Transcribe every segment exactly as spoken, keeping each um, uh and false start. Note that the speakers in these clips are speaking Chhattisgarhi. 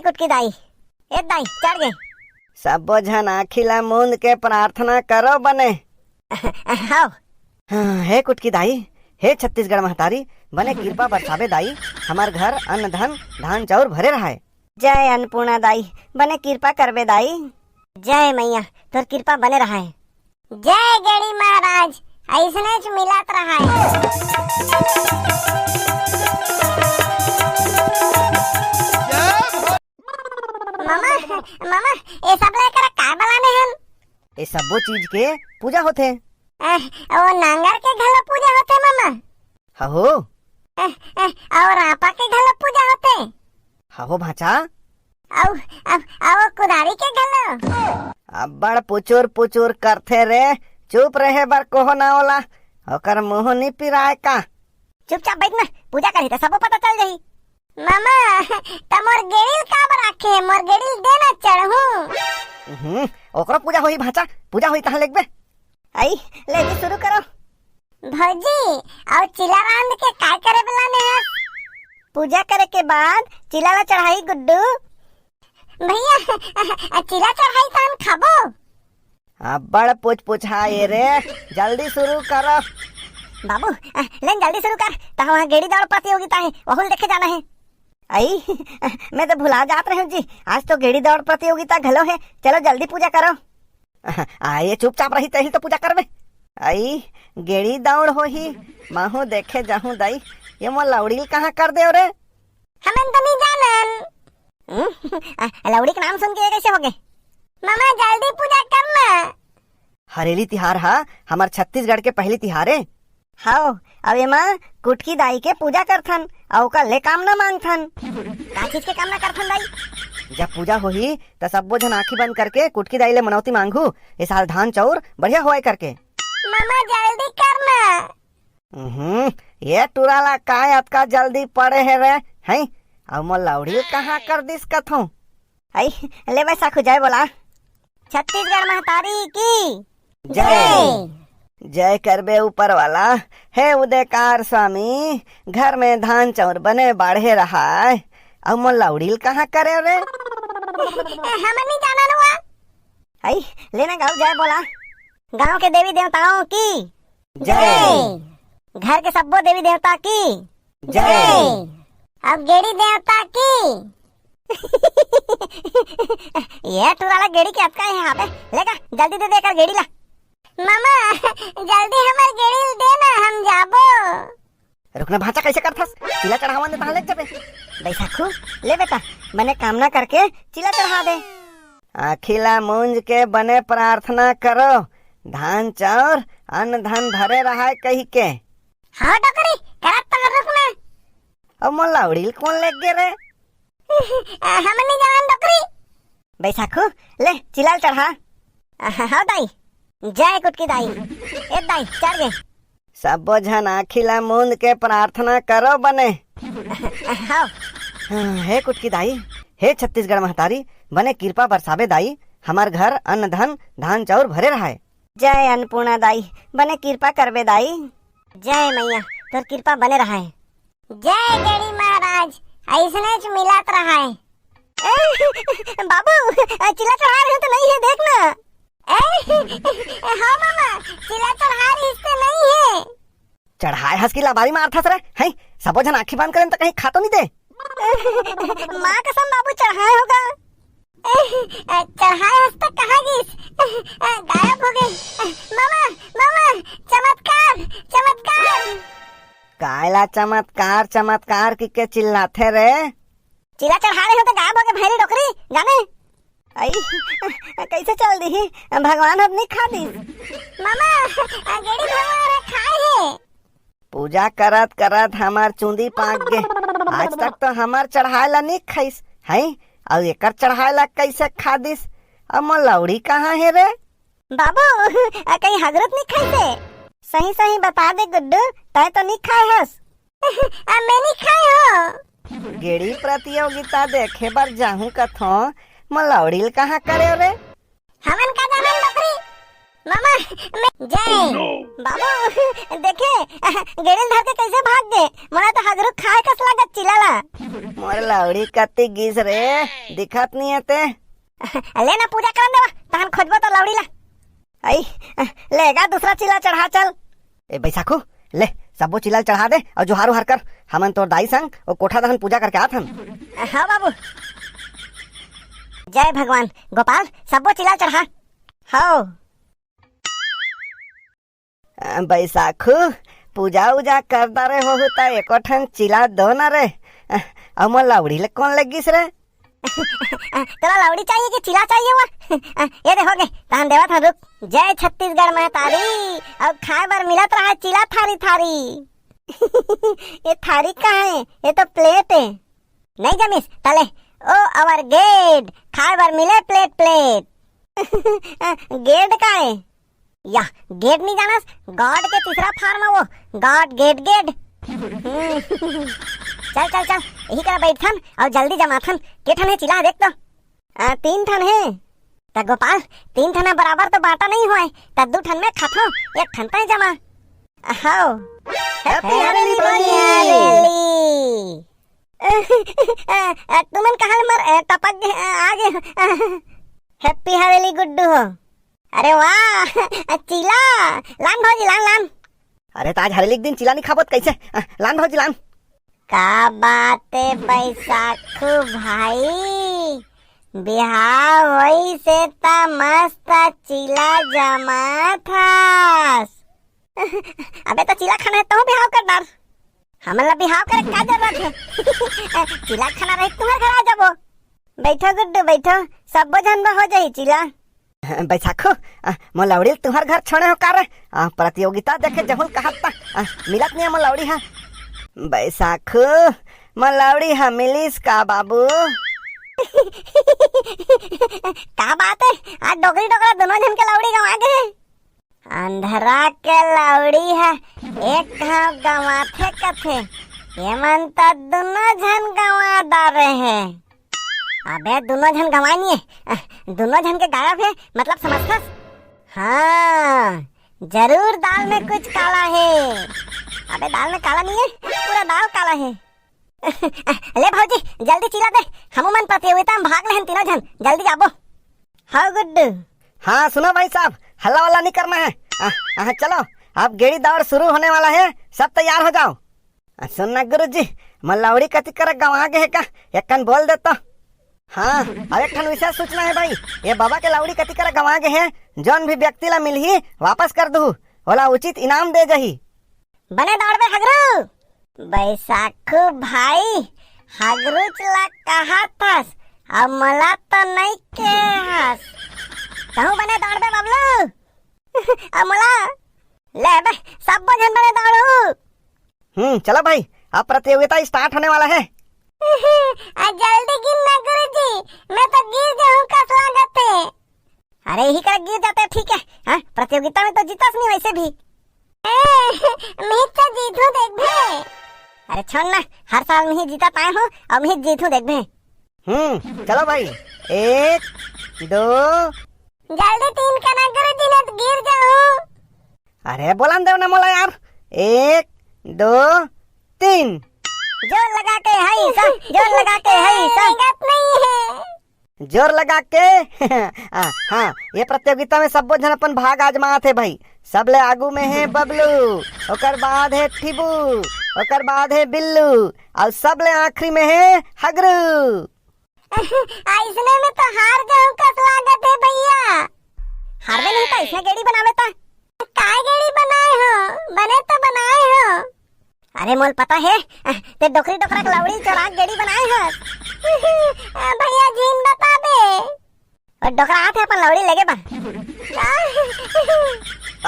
कुटकी दाई, ए दाई, चढ़ गे। सब्बो झन आँखी ला मूंद के प्रार्थना करो बने। हव। हाँ, हे कुटकी दाई, हे छत्तीसगढ़ महतारी, बने किरपा बरसाबे दाई, हमर घर अन्न धन, धान चाउर भरे रहय। जय अन्नपूर्णा दाई, बने किरपा करबे दाई। जय मैया, तोर किरपा बने रहय। जय गेड़ी महाराज, अइसनेच मिलत रहय। मामा, मामा, ए सब ला एकरा काय बलाने हन? ए सब्बो चीज के पूजा होथे। अ, ओ नांगर के घलो पूजा होथे मामा? हहो। अ, अ, अउ रापा के घलो पूजा होथे? हहो भांचा। अउ, अउ, अउ कुदारी के घलो? अब्बड़ पुचुर पुचुर करथे रे, चुप रहे बर कोहो ना ओला, ओकर मुंह नी पिराय का। चुपचाप बइठ ना, पूजा करही त सबो पता चल जाही। मामा, त मोर गेड़ी ल काबर राखे? मोर गेड़ी ल दे ना चढ़हूं। हम्म, ओकरो पूजा होही भांचा, पूजा होही तहां लेगबे। अई, ले जी शुरू करो। भौजी, अउ चीला रांध के काय करे बलाने हस? पूजा करे के बाद चीला ला चढ़ाही गुड्डू। भैया, चीला चढ़ाही तहां खाबो? अब्बड़ पुचपुचा ए रे, जल्दी शुरू करो। बाबू, अ, ले न जल्दी शुरू कर, तहां वहां गेड़ी दौड़ प्रतियोगिता हे, वहू ल देखे जाना हे। अई, मैं तो भुला जात रहेंव जी, आज तो गेड़ी दौड़ प्रतियोगिता घलो हे, चलो जल्दी पूजा करो। अ, ये चुपचाप रही, तेही तो पूजा करबे। अई, गेड़ी दौड़ होही, महू देखे जाहूं दाई, ये मोर लौड़ी ल कहां कर देव रे? हमन तो नहीं जानन। हम्म, अ, लौड़ी के नाम सुन के ये कैसे हो गए? मामा, जल्दी पूजा करना। हरेली तिहार हा हमर छत्तीसगढ़ के पहली तिहार ए। हव, अब एमा कुटकी दाई के पूजा करथन, अउ ओकर ले कामना मांगथन। का चीज के कामना करथन दाई? जब पूजा होही, त सब्बो झन आंखी बंद करके कुटकी दाई ले मनौती मांगहू, ए साल धान चाउर बढ़िया होवय करके। मामा, जल्दी करना। हम्म, ये टूरा ला काय अतका जल्दी पड़े हे रे, हैं? अउ मोर लौड़ी ल कहां कर दिस कथों? अई, ले बैसाखू जय बोला। छत्तीसगढ़ महतारी की जय। जय। जय करबे ऊपर वाला, हे उदयकार स्वामी, घर में धान चाउर बने बाढ़े रहाय, अउ मोर लौड़ी ल कहां करे रे? हमन नहीं जानन हुआ। अई, ले ना गाँव जय बोला। गांव के देवी देवताओं की जय। जय। घर के सब्बो देवी देवता की जय। जय। अब गेड़ी देवता की। ये टूरा ला गेड़ी के अतका हे हाबे। ले गा, जल्दी दे दे एकर गेड़ी ला। मामा, जल्दी हमर गेड़ी ल दे ना, हम जाबो। रुकना भांचा, कैसे करथस? चीला चढ़ावन दे, तहां ले जबे। बैसाखू, ले बेटा, बने कामना करके चीला चढ़ा दे। आँखी ला मूंज के बने प्रार्थना करो, धान चाउर अन्न धन भरे रहाय कहिके। हाँ डोकरी, करत तो रुकना। अब मोर लौड़ी ल कोन लेग गे रे? हमन नहीं जानन डोकरी। बैसाखू, ले चीला ल चढ़ा। हाँ दाई। जय कुटकी दाई। ए दाई, चढ़ गे। सब्बो झन आँखी ला मूंद के प्रार्थना करो बने। हव। हाँ, हे कुटकी दाई, हे छत्तीसगढ़ महतारी, बने किरपा बरसाबे दाई, हमर घर अन्न धन, धान चाउर भरे रहाय। जय अन्नपूर्णा दाई, बने किरपा करबे दाई। जय मैया, तोर किरपा बने रहाय। जय गेड़ी महाराज, अइसनेच मिलत रहाय। ए, बाबू, चिल्ला चढ़ा रहे हो तो नहीं है, देख ना। ए, हाँ मामा, चिल्ला चढ़ा रहिस ते नहीं है। चढ़ाय हस कि लबारी मारथस रे, हैं? सबो झन आँखी बंद करेन त कहीं खा तो नहीं दे। माँ कसम बाबू चढ़ाय होगा। चढ़ाय हस त कहाँ गिस? गायब हो गई। मामा, मामा, चमत्कार, चमत्कार। कायला चमत्कार, चमत्कार किके चिल्लाथे रे? चिल्ला चढ़ा रहे हो त गायब हो गए भैरी डोकरी, जाने। आई, कैसे चल दी? भगवान अब नहीं खा दी। मामा, गेड़ी भगवान ह खाए हे। पूजा करत करत हमर चूंदी पाक गे। आज तक तो हमर चढ़ाए ला नहीं खाइस, हैं? अउ एकर चढ़ाए ला कैसे खा दिस? अब मोर लौड़ी कहाँ हे रे? बाबू, कहीं हगरत नहीं खाइसे? सही सही बता दे गुड्डू, तय तो नहीं खाए हस? आ, मैं नहीं खाए हो। गेड़ी प्रतियोगिता देखे बर जाहूं कथों, मोर लौड़ी ल कहाँ करे रे? हमन का जानन डोकरी? मामा, मैं जय। बाबू, देखे, गेड़ी ल धर के कैसे भाग गे? मोला तो हगरू खाए कस लागत चिला ला। मोर लौड़ी कति गिस रे, दिखत नहीं है ते। ले ना, पूजा करन देवा, तहन खोजबो तो लौड़ी ला। आई, ले गा दूसरा चिला चढ़ा चल। ए बैसाखू, ले, सब्बो चिला ल चढ़ा दे अउ जोहार उहार कर। हमन तोर दाई संग ओ कोठा दहन पूजा करके आत हन। हाँ बाबू। जय भगवान। गोपाल, सब्बो चिला ल चढ़ा। हौ। अ, बैसाखू, पूजा उजा कर डारे होहू त एको ठन चिला दो ना रे। अ, अउ मोर लौड़ी ले कोन लगिस रे? तोला लौड़ी चाहिए कि चिला चाहिए हुआ? ये दे हो गे, तहन देवत हन रुक। जय छत्तीसगढ़ महतारी, अउ खाए बर मिलत रहा चिला थारी थारी। ये थारी का है? ये तो प्लेट है। नहीं जमिस, तले, ओ अवर गेट, खाए बर मिले प्लेट प्लेट। गेट का है? या, गेट नहीं जानस? गॉड के तीसरा फॉर्म है वो, गॉड गेट गेट। हम्म। चल चल चल, यही करा बैठथन अउ जल्दी जमाथन। के ठन हे चिला देख तो। आ, तीन ठन हे। त गोपाल, तीन ठन बराबर तो बांटा नहीं होय, त दू ठन में खाथो, एक ठन तय जमा। हौ। Happy हरेली बहिनी। हरेली। तुमन कहाँ ले मर, ए, टपक गे, ए, आ गे। Happy हरेली गुड्डू हो। अरे वाह, चिला, लान भौजी, लान, लान। अरे, त आज हरेली के दिन चिला नहीं खाबो त कैसे? अ, लान भौजी, लान। का बात है बैसाखू भाई, बिहाव होइस हे त मस्त चिला जमात हस। अबे, त चिला खाना है तो बिहाव कर डार। हमन ला बिहाव करे का जरूरत है? चिला खाना रही तुम्हर घर आ जाबो। बैठो गुड्डू, बैठो, सब्बो झन बर हो जाही चिला। बैसाखू, अ, मोर लौड़ी ल तुहर घर छोड़े हो का रे? अ, प्रतियोगिता देखे जहूँ ल कहत त, अ, मिलत नहीं मोर लौड़ी ह। बैसाखू, मोर लौड़ी ह मिलिस का बाबू? का बात है? आज डोकरी डोकरा दोनों झन के लौड़ी गंवा गे। अंधरा के लौड़ी ह एक घाव गंवाथे कथे, ये मन त दोनों झन गंवा डारे हे। अबे, दुनो झन गंवाय नहीं हे, दुनो झन के गायब हे, मतलब समझथस? हाँ, जरूर दाल में कुछ काला हे। अबे, दाल में काला नहीं हे, पूरा दाल काला हे। ले भौजी, जल्दी चिला दे, हमू मन प्रतियोगिता में भाग लेहन तीनों झन, जल्दी जाबो। हाँ गुड्डू। हाँ, सुनो भाई साहब, हल्ला वल्ला नहीं करना है। आ, आ, चलो, अब गेड़ी दौड़ शुरू होने वाला है, सब तैयार हो जाओ। सुन ना गुरुजी, मोर लौड़ी कति करा गंवा गे हे का? एक कन बोल दे तो। हाँ, अउ एक ठन विशेष सूचना हे भाई, ये बाबा के लौड़ी कति करा गंवा गे हे, जौन भी व्यक्ति ला मिलही, वापस कर दुहू, ओला उचित इनाम दे जाही। बने दौड़बे हगरू। बैसाखू भाई, हगरूच ला कहत हस, अउ मोला तो नइ के हस। कहूँ बने दौड़बे बबलू। अउ मोला ले बे, सब्बो झन बने दौड़ू। हम्म, चलो भाई, अब प्रतियोगिता start होने वाला है। आ, जल्दी गिन ना गुरुजी, मैं तो गिर जाहूँ कस लागत हे। अरे, यही कर गिर जाते ठीक है। हाँ, प्रतियोगिता में तो जीतस नहीं वैसे भी। ए, मैं तो जीतू देखबे। अरे छोड़ ना, हर साल मैं ही जीतत आए हूँ, अब मैं ही जीतू देखबे। हम्म, चलो भाई, एक, दो। जल्दी तीन करा गुरुजी, नहीं तो गिर जाहूँ। अरे बोलन देव ना मोला यार। एक, दो, तीन। जोर लगा के हई सा, जोर लगा के हई सा। लगत नहीं है। जोर लगा के। आ, हाँ, ये प्रतियोगिता में सब्बो झन अपन भाग आजमात हे भाई। सबले आगू में हे बबलू, ओकर बाद हे ठिबू, ओकर बाद हे बिल्लू, अउ सबले आखिरी में हे हगरू। अइसने में तो हार जाहूँ कस लागत हे भैया। हारबे नहीं तो अइसने गेड़ी बनाबे ता। काय गेड़ी बनाए हो? बने तो बनाए हो। अरे मोल पता हे, ते डोकरी डोकरा के लौड़ी चोरा के गेड़ी बनाए हस। भैया झीन बताबे। अउ डोकरा आथे अपन लौड़ी लेगे बा।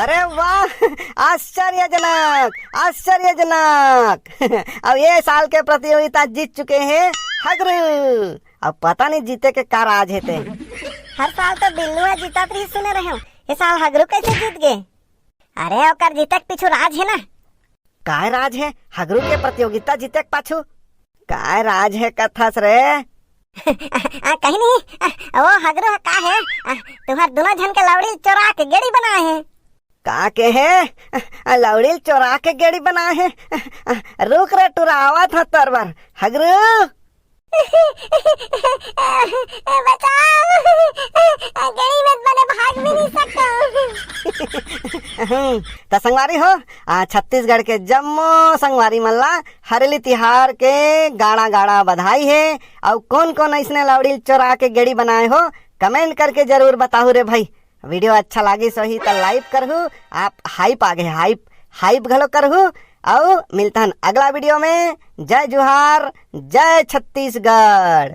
अरे वाह, आश्चर्यजनक, आश्चर्यजनक। अब ये साल के प्रतियोगिता जीत चुके हैं हगरू। अब पता नहीं जीते के का राज हे ते। हर साल तो बिल्लू ह जीतत रही सुने रहे हो, ये साल हगरू कैसे जीत गए? अरे ओकर जीते के पीछू राज हे ना। काय राज हे हगरू के प्रतियोगिता जीते के पाछू? काय राज हे कथस रे? आ, कहीं नहीं। आ, वो हगरू ह का हे? आ, तुहर दुनो झन के लौड़ी चोरा के गेड़ी बनाए हे। का के हे? आ, लौड़ी चोरा के गेड़ी बनाए हे? आ, रुक रे टुरा, आवत ह तोर बर। हगरू। बचाओ। गेड़ी में बने भाग भी नहीं सकता। हम्म, त संगवारी हो, आ, छत्तीसगढ़ के जम्मो संगवारी मन ला हरेली तिहार के गाड़ा गाड़ा बधाई हे। अउ कोन कोन अइसने लौड़ी चोरा के गेड़ी बनाए हो, कमेंट करके जरूर बताहू रे भाई। वीडियो अच्छा लागिस होही त लाइक करहू, आप हाइप आ गए, हाइप, हाइप घलो करहू। अउ मिलतन अगला वीडियो में। जय जोहार, जय छत्तीसगढ़।